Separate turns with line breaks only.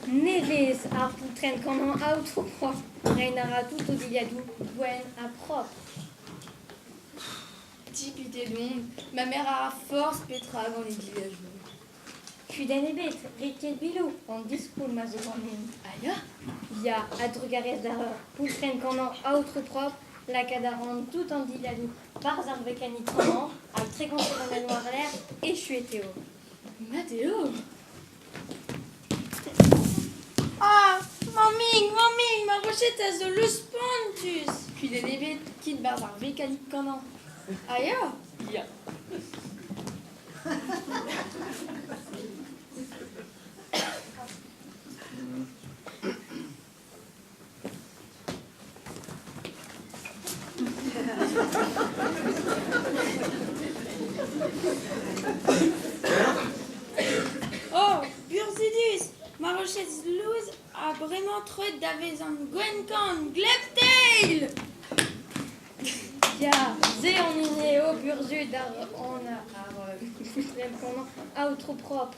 Nevez ar poultrenn kanañ aotrou prof. Reiñ a ra tout o dilhadoù gwenn ha propr.
Dipitet on, ma mère a ra forzh petra gant he dilhadoù.
Kudenn ebet, rit ket biloù, an diskoulm a zo ganin.
Ah ya?
Ya, a-drugarez d'ar poultrenn kanañ aotrou propr, lakaat a ran tout an dilhadoù barzh ar vekanik kanañ hag 30 segondenn war-lerc'h, echuet eo.
Mat eo!
Ah, mammig, mammig, ma roched a zo leus-spontus!
Kudenn ebet, kit 'barzh ar vekanik kanañ.
Ah ya?
Ya.
Oh, burzhudus! Ma roched lous ha bremañ troet da vezañ gwenn-kann gleb-teil!
Ya, se an hini eo burzhud ar an ar aotrou propr.